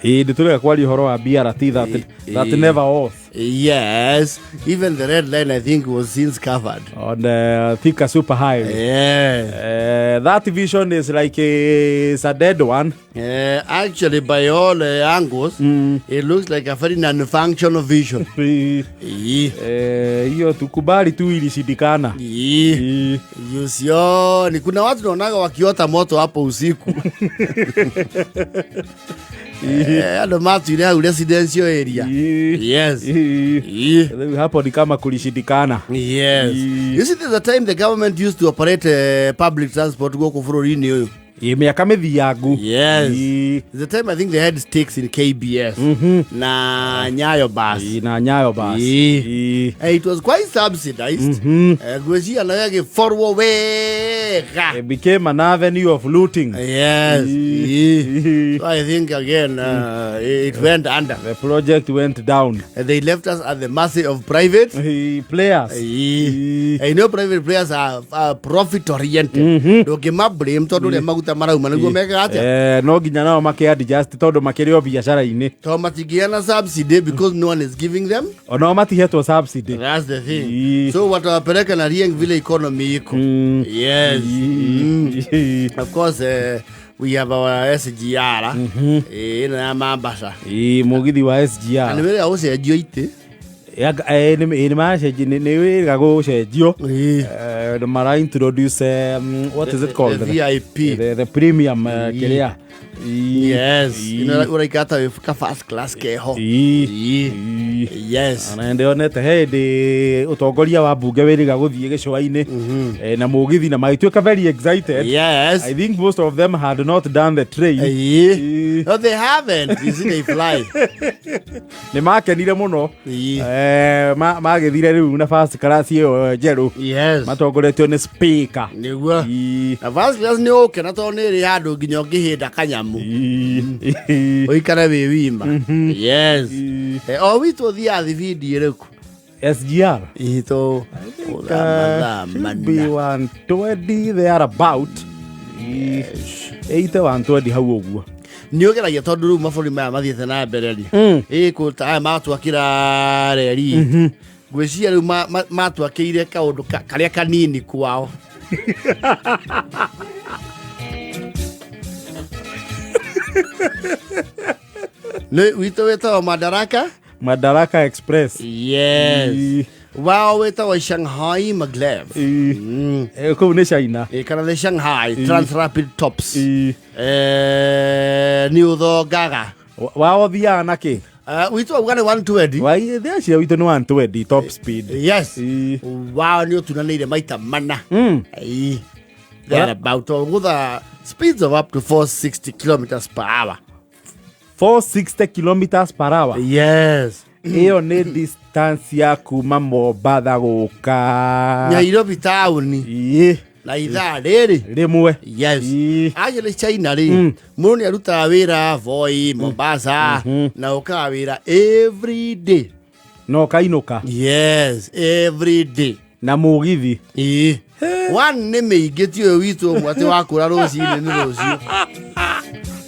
Ĩĩ, nĩ tũrega kwaria ũhoro wa BRT that never was. Yes, even the red line, I think, was since covered. On Thika Super Highway. That vision is like it's a dead one. Actually, by all angles, it looks like a very non-functional vision. Hiyo tukubali tu ilishindikana. Usioni kuna watu naonaga wakiota moto hapo usiku. Andũ matuire hau residential area. Yes. Rĩu hapo ni kama kulishindikana. Yes. You see, there's a time the government used to operate public transport gũkũ bũrũri-inĩ ũyũ. Ĩ, mĩaka mĩthiangu. Yes. The time I think they had stakes in KBS na Nyayo Bus. Ĩ, na Nyayo Bus. It was quite subsidized. Ngwĩciria nayo ĩgĩborwo wega. It became an avenue of looting. Yes. So I think again it went under. The project went down. And they left us at the mercy of private players. I know private players are profit oriented. Ndũngĩma blame tondũ ũrĩa maguta marauma nĩguo mekaga atĩa? No nginya nao makĩ adjust tondũ makĩrĩ o biacara-inĩ. Tondũ matingĩgĩa subsidy because no one is giving them. Onao matihetwo subsidy. That's the thing. So watawapeleka na rieng vile economy iko. Yes. Of course, we have our SGR ĩno ya Mambasa. Ĩ, mũgithi wa Na SGR. nĩ wĩra gũcenjio itĩ. Nĩ macenji, nĩ wĩra gũcenjio. Mara introduce what is it called? The VIP. The premium kĩrĩa. Yes. Ĩno ũraikara ta wĩ ka first class keho. Yes. Na ndĩonete hĩndĩ ũtongoria wa mbunge wĩrĩga gũthiĩ gĩcũa-inĩ na mũgithi na magĩtuĩka very excited. I think most of them had not done the train. No, they haven't. You see, they fly. Nĩ makenire mũno. Magĩthire rĩu na first class ĩyo njerũ. Matongoretio nĩ speaker. Nĩguo. Na first class nĩ ũkena tondũ nĩ ĩrĩ handũ nginya ũngĩhĩnda kanyamu. Ũikare wĩ wima. Yes. O witũ ũthiaga thibindi ĩrĩkũ? SGR. Ito Should be 120 there about. 80 120 hau ũguo. Nĩ ũgeragia tondũ rĩu mabũrũri maya mathiĩte na mbere rĩ, ĩ kũ ta aya matwakĩra reri, ngwĩciria rĩu matwakĩire kaũndũ karĩa kanini kwao. Nĩ witũ wĩtagwo Madaraka. Madaraka Express. Yes. Wao wĩtagwo Shanghai Maglev. Kũu nĩ China. Kana the Shanghai Transrapid Tops. Nĩ ũthongaga. Wao thiaga na kĩ? Witũ auga nĩ 120. Wai, thia witũ nĩ 120 top speed. Yes. Wao nĩ ũtunanĩire maita mana. Ĩĩ. They are about gutha speeds of up to 460 kilometers per hour. 460 kilometers per hour. Yes. Ĩyo nĩ distance ya kuma Mombatha gũka Nairobi taũni na ithaa rĩrĩ rĩmwe. Yes. Actually China rĩ, mũndũ nĩ arutaga wĩra Voi, Mombasa, na ũkaga wĩra every day. Na ũkainũka. Yes, every day. Na mũgithi. Ĩĩ. One nĩ mĩingĩ, ti ũyũ witũ ũmwe atĩ wakũra rũcinĩ nĩ rũciũ.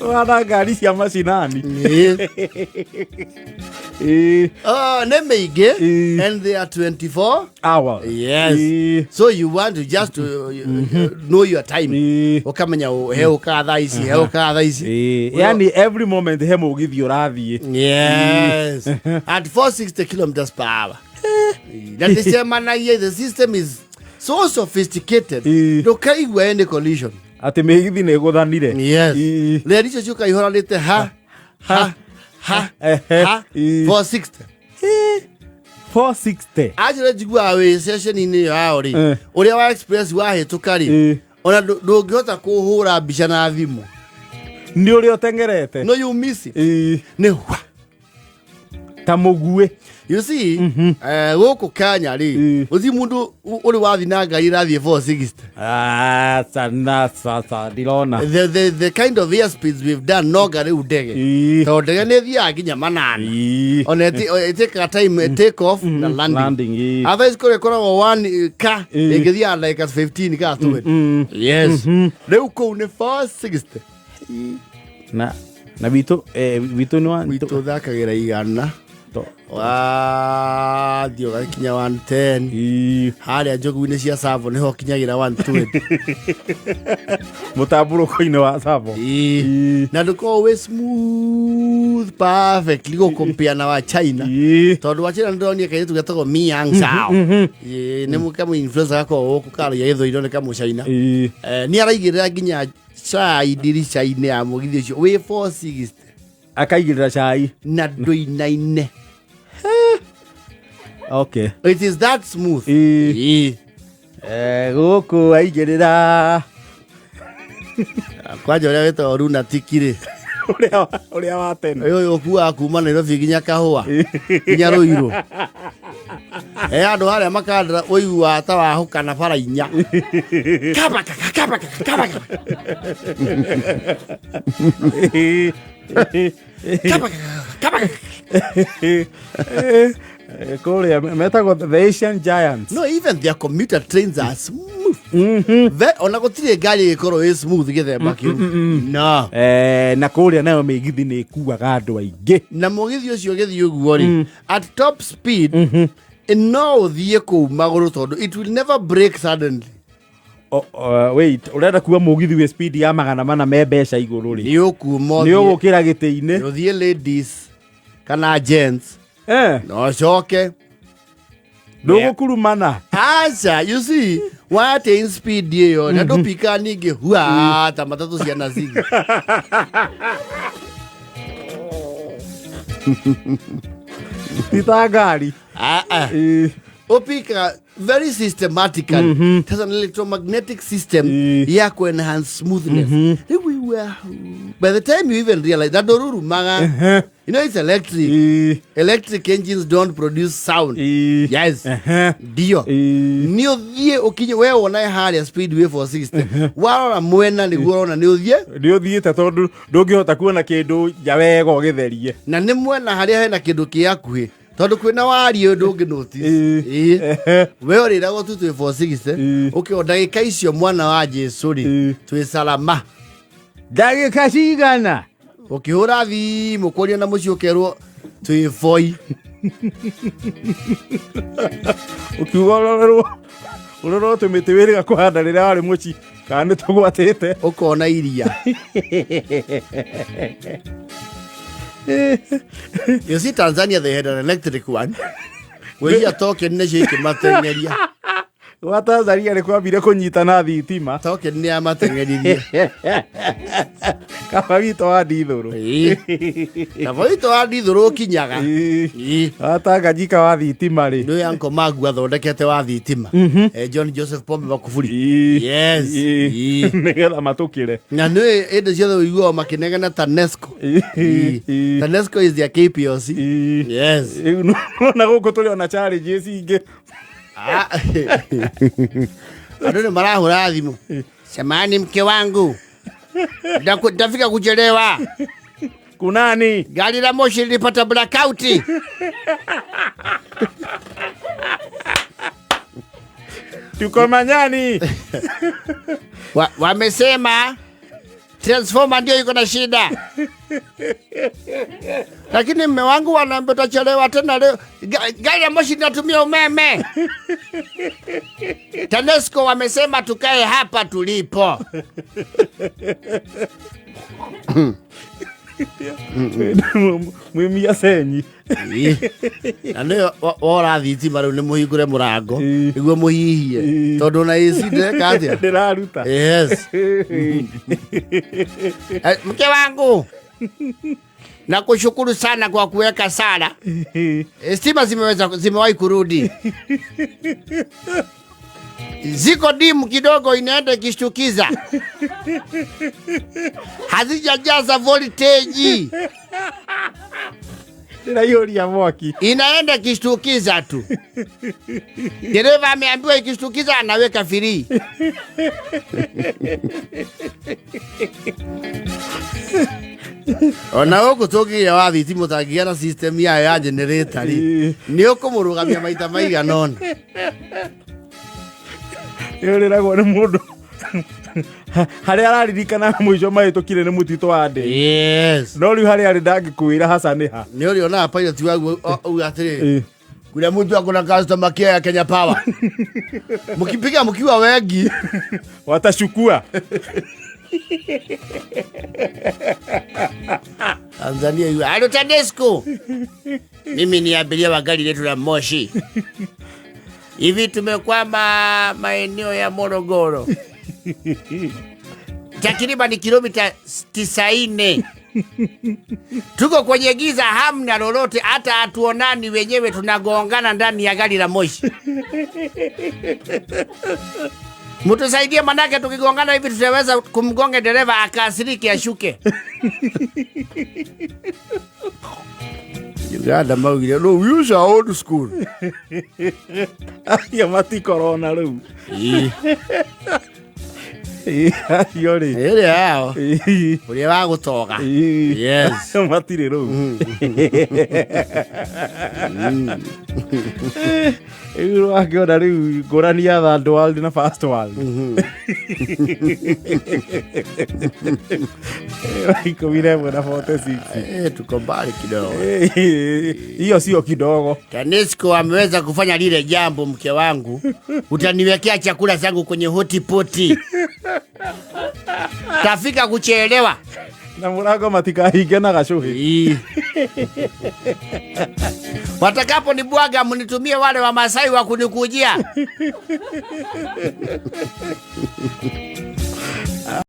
Wana ngari cia macinani. Ĩĩ. Oh, nĩ mĩingĩ and they are 24 hours. Yes. So you want to just to know your time. Ũkamenya he ũkaga thaa ici, he ũkaga thaa ici. Yani every moment he mũgithi ũrathiĩ. Yes. At 460 kilometers per hour. Na ndĩcemanagia, the system is so sophisticated. Ndũkaigua any collision. Atĩ mĩgithi nĩ ĩgũthanire. Yes. Reri icio ciũka ihũranĩte ha ha ha ha 460. 460. Actually njiguaga wĩ ceceni-inĩ ĩyo yao rĩ, ũrĩa wa express wahĩtũka rĩ, ona ndũngĩhota kũhũra mbica na thimũ. Nĩ ũrĩa ũteng'erete. No, you miss it. Nĩ hwa. Ta mũguĩ. You see, gũkũ Kenya rĩ, gũtirĩ mũndũ ũrĩ wathiĩ na ngari ĩrathiĩ 460. Ah, sana sasa ndirona. The kind of air speeds we've done, noga rĩu ndege, tondũ ndege nĩ ĩthiaga nginya manana. Ona ĩtĩkaga time take off na landing. Landing. Otherwise kũrĩa ĩkoragwo one ka ĩngĩthiaga like at 15 ka 20. Yes, rĩu kũu nĩ 460. Na Na witũ witũ nĩ wa Gwitũ thakagĩra 100. Wathiĩ ũgakinya 110. Harĩa njogu-inĩ cia Tsavo nĩho ũkinyagĩra 120. Mũtambũrũko-inĩ wa Tsavo. Ĩĩ. Na ndũkoragwo wĩ smooth perfectly gũkompea na wa China. Tondũ wa China nĩndĩronire kairĩtu getagwo Miyang Zhao. Ĩĩ, nĩ kamũ influencer gakoragwo gũkũ karagia gĩthwaĩri nĩ kamũ China. Nĩ araigĩrĩra nginya cai ndirica-inĩ ya mũgithi ũcio wĩ 460. Akaigĩrĩra cai. Na ndũinaine. Okay. It is that smooth. Ĩĩ. Gũkũ aigĩrĩra. Kwanja ũrĩa wĩtagwo lunatic rĩ. Ũrĩa wa tene. Ũyũ ũkuaga kuma Nairobi nginya Kahũa, nginya Ruiru. Andũ arĩa makandĩra ũiguaga ta wahũkana bara inya. Kaba, kaba, kaba, kaba, kaba. Kaba, kaba, kaba. Kũrĩa metagwo the Asian Giants. No, even their commuter trains are smooth. Ona gũtirĩ ngari ĩgĩkorwo ĩ smooth gĩthemba kĩu. No. Na kũrĩa nayo mĩgithi nĩ ĩkuaga andũ aingĩ. Na mũgithi ũcio ũgĩthiĩ ũguo rĩ, at top speed, no ũthiĩ kũu magũrũ tondũ it will never break suddenly. Wait, ũrenda kuua mũgithi wĩ speed ya 400 me mbeca igũrũ rĩ? Nĩ ũkuma Nĩ ũthiĩ. ũgũkĩra gĩtĩ-inĩ. Ũthiĩ ladies kana gents. Na ũcoke. Ndũgũkurumana. Aca, you see, watĩ speed ĩyo, na ndũpika ningĩ hua ta matatũ ciana cigi. Ti ta ngari. Ũpikaga very systematically. It has an electromagnetic system ya ku enhance smoothness. Rĩu ũigua, by the time you even realize that ndũrurumaga, you know it's electric. Electric engines don't produce sound. Yes. Ndio. Nĩ ũthiĩ ũkinye, we wonae harĩa speed wĩ 460. Warora mwena nĩguo ũrona nĩ ũthiĩ. Nĩ ũthiĩte tondũ ndũngĩhota kuona kĩndũ nja wega ũgĩtherie. Na nĩ mwena harĩa hena kĩndũ kĩ hakuhĩ. Tondũ kwĩna wariĩ ndũngĩ notice. We ũrĩragwo tu twĩ 460. Ũkĩona ndagĩka icio mwana wa Jesũ rĩ, twĩ salama. Ndagĩka cigana? Ũkĩhũra thimũ kwaria na mũciĩ ũkerwo twĩ boi. Ũkiuga ũrorerwo tũmĩtĩ wĩrĩga kũhanda rĩrĩa warĩ mũciĩ, kana nĩ tũgwatĩte. Ũkona iria. You see, Tanzania they had an electric one. Wĩia token nĩcio ikĩmateng'eria. Gwa Tanzania nĩ kwambire kũnyitana thitima. Token nĩ yamateng'eririe. Kaba witũ wa ndithũrũ. Kaba witũ wa ndithũrũ ũkinyaga. Wa Tanganyika wa thitima rĩ. Nĩ Uncle Magu athondekete wa thitima. John Joseph Pombe Magufuli. Yes. Nĩgetha matũkĩre. Na nĩ hĩndĩ ciothe ũiguaga makĩnegena TANESCO. TANESCO is their KPLC. Yes. Rĩu nona gũkũ tũrĩ ona challenges ingĩ. Andũ nĩ marahũra thimũ. Samahani mke wangu. Ndafika kuchelewa. Kunani? Gari la moshi lilipata blackout. Tuko manyani. Wamesema transformer ndio iko na shida. Lakini mme wangu wanaambia utachelewa tena leo. Gari la moshi linatumia umeme. TANESCO wamesema tukae hapa tulipo. Mwimia senyi. Na nĩ wora thitima rĩu nĩ mũhingũre mũrango nĩguo mũhihie. Tondũ na AC ndĩreka atĩa? Ndĩraruta. Yes. Mke wangu, nakushukuru sana kwa kuweka sala. Stima zimewahi kurudi. Ziko dimu kidogo inaenda ikishtukiza. Hazijajaza voltage. Ndĩraihũria mwaki. Inaenda ikishtukiza tu. Dereva ameambiwa ikishtukiza anaweka free. Ona gũkũ tũngĩgĩa wa thitima ũtangĩgĩa na system yayo ya generator rĩ, nĩ ũkũmũrũgamia maita maigana ũna. Nĩ ũrĩragwo nĩ mũndũ. Harĩa araririkana mũico mahĩtũkire nĩ mũtitũ wa ndĩ. Yes. No rĩu harĩa arĩ ndangĩkwĩra haca nĩ ha. Nĩ ũrĩonaga pilot waguo auga atĩrĩrĩ, Eh. kuna mtu akona customer care ya Kenya Power, mkipiga mkiwa wengi watachukua. Tanzania iwe alo TANESCO, mimi ni abiria wa gari letu la moshi, hivi tumekwama maeneo ya Morogoro takriban kilomita 90, tuko kwenye giza, hamna lolote, hata hatuonani wenyewe, tunagongana ndani ya gari la moshi. Mtusaidie, manake tukigongana hivi tutaweza kumgonga dereva akasirike ashuke. Uganda maugire no, we use our old school. Acio matikorona rĩu. Acio rĩ. Ĩrĩa yao ũrĩa wa gũtoga. Yes. Matirĩ rĩu. Rĩu wakĩona rĩu ngũrani ya third world na first world. 11 na 46. Tuko mbali kidogo. Hiyo sio kidogo. TANESCO ameweza kufanya lile jambo, mke wangu, utaniwekea chakula zangu kwenye hotipoti, tafika kuchelewa. Na mũrango matikahinge na gacũhĩ. Ii. Watakapo nibwaga mnitumie wale wa Masai wa kunikujia.